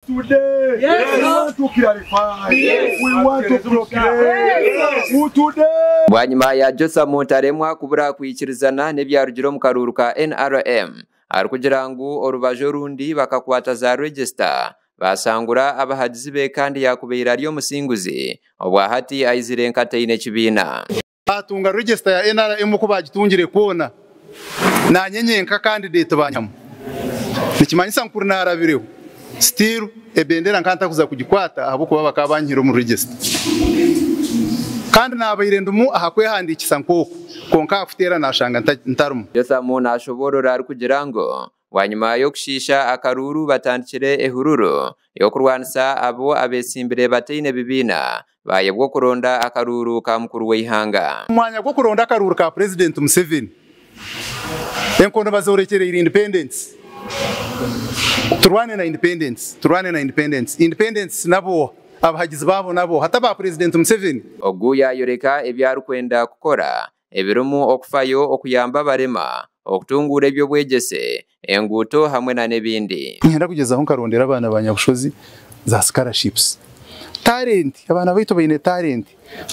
Today, we want to clarify. We want to proclaim. Today. Bwanyima ya Jotham Taremwa kubura kwikirizana n'ebyarugire omu karuuru ka NRM arikugira ngu orubaju orundi bakakwata za regisita basangura abahagizi be kandi yakubaire ari omusinguzi obwahati aizire nkataine kibiina. Batunga register ya NRM uko bagitungire kwona nanye nyenka candidate banyamu nikimanyisa nkuru narabireho still ebendera nkantakuza kugikwata ahabukuba bakaba bankira omu register kandi nabaire ndumu aha kwehandikisa nk'oku konka akuteera nashanga ntarumu. Jotham nashoborora arikugira ngu bwanyima y'okushiisha akaruuru batandikire ehururu y'okurwanisa abo abesimbire bataine bibiina bayebwa okuronda akaruuru ka mukuru w'eihanga. Omwanya gw'okuronda akaruuru ka President Museveni enkondo bazorekereire independence, turwane na independence, turwane na independence, independence nabo abahagizi babo nabo hataba President Museveni. Ogu yayoreka ebi arikwenda kukora ebirimu okufayo okuyamba abarema, okutunguura eby'obwegyese, enguuto hamwe na n'ebindi. Ninyenda kugezaho nkarondera abaana ba Nyabushozi za scholarships. Talent, abaana baitu baine talent.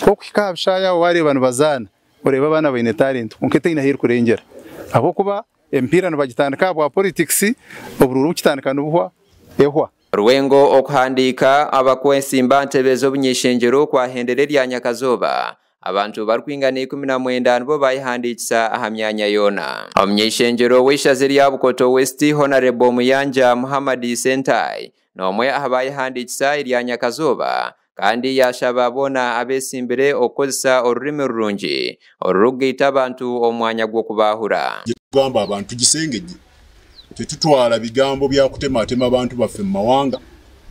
Okuhika aha bishaayi aho wareeba nibazaana, oreeba abaana baine talent kwonka etaine ahu erikurengera. Ahabw'okuba emipiira nibagitandika ahabwa politics, oburuuru bukitandika nibuhwa, ehwa. Rwengo okuhandiika abakwesimba ntebe z'obunyeshengyero kwahendera erya Nyakazooba. Abantu barikwingana 19 nibo bayehandiikisa aha myanya yoona. Omunyeshengyero w'eishaza erya Bukoto West Honorable Muyanja Muhammad Sentai n'omwe aha bayehandiikisa erya Nyakazooba kandi yashaba boona abesimbire okukozesa orurimi rurungi orurikugaita abantu omu mwanya gw'okubahura. Tugamba abantu tugisengejje, tetutwala bigambo bya kutematema abantu baffe mu mawanga,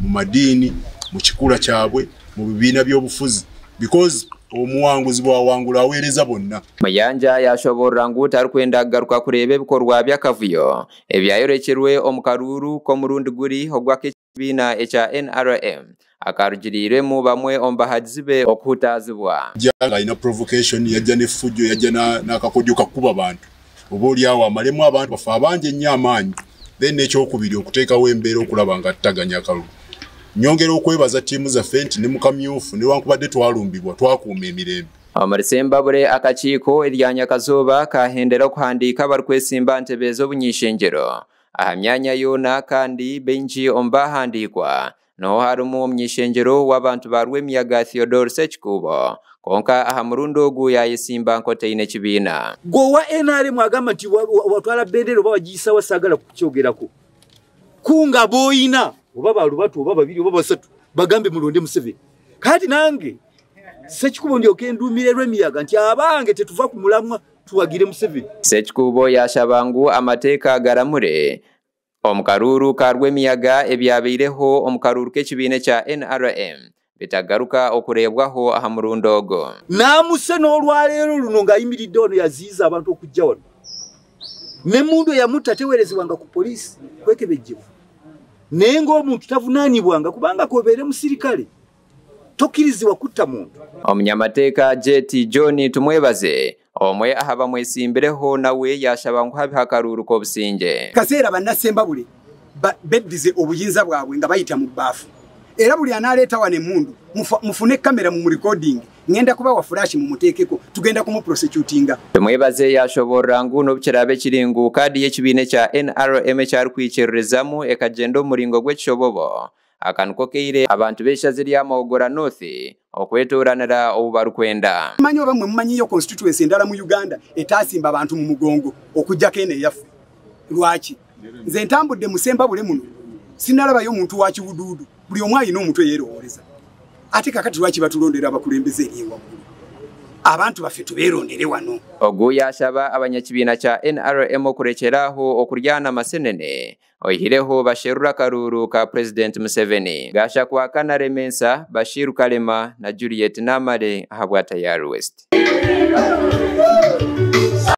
mu madiini, mu kikula kyabwe, mu bibiina by'obufuzi, because omuwanguzi bwawangula aweereza bonna. Muyanja yashoborora ngu tarikwenda kugaruka kureeba ebikorwa by'akavuyo ebyayorekirwe omu karuuru k'omurundi guri ogw'akekibiina ekya NRM akarugiriiremu bamwe omu bahagizi be okuhutaazibwa. Alina provocation, yajja n'effujjo, yajja n'akakodyo kakuba abantu oba oli awo amalemu abantu baffe abangi ennyo amaanyi. Then n'ekyokubiri okuteekawo embeera okulaba nga tutaganya akalulu. Nyongera okwebaza ttiimu zaffe nti ne mu kamyufu newankubadde twalumbibwa twakuuma emirembe. Omuri Sembabule akakiiko erya Nyakazooba kahendera okuhandiika abarikwesimba ntebe z'obunyishengyero aha myanya yoona kandi baingi omu bahandiikwa niho harimu omunyishengyero w'abantu ba Rwemiyaga Theodore Sekikubo konka aha murundi ogu yayesimba nkotaine kibiina. Gwe owa NRM agamba nti watwala bendera oba wagiyisawa saagala kukyogerako. Kunga b'oyina oba balubatu oba babiri oba basatu bagambe mulonde Museveni. Kati nange Sekikubo ndyoke nduumire Rwemiyaga nti abange tetuva ku mulamwa tuwagire Museveni. Sekikubo yashaba ngu amateeka garamure omu karuuru ka Rwemiyaga ebyabaireho omu karuuru k'ekibiina kya NRM bitagaruka okureebwaho aha murundi ogwo. Naamuse n'olwaleero luno ng'ayimiridde wano yaziyiza abantu okujja wano. N'emmundu eyamutta teweerezebwanga ku poliisi kwekebejjebwa. Naye ng'omuntu tavunaanibwanga kubanga k'obeere musirikale tokkirizibwa kutta muntu. Omunyamateeka JT John Tumwebaze omwe aha bamwesimbireho nawe yashaba ngu habeho akaruuru k'obusingye. Kaseera bannasembabule beddize obuyinza bwabwe nga bayita mu bbaafu. Era buli anaaleeta wano emmundu mufune kamera mu recording, ngenda kubawa flash mumuteekeko, tugenda kumuprosecutinga. Tumwebaze yashoborora ngu n'obukirabe kiri ngu kaadi y'ekibiina kya NRM ekyarikwikiririzamu ekagyenda omu muringo gw'ekishobobo. Aka niko kaire abantu b'eishaza erya Mawogola North okwetooranira obu barikwenda. Mumanyi oba mmwe mumanyiyo constituency endala mu Uganda etaasimba abantu mu mugongo okuggyako eno eyaffe. Lwaki? Nze ntambudde mu Sembabule muno sinnalabayo omuntu wa kiwuduudu, buli omu alina omutwe yeerowooleza. Ate kaakati lwaki batulondera abakulembeze eri ewaggulu? Abantu baffe tubeerondere wano. Ogu yashaba abanyakibiina kya NRM okurekyeraaho okuryana amasenene oihireho basherura akaruuru ka President Museveni. Gashakwa na Remensa, Bashir Kalema na Juliet Namale ahabwa Tayari West.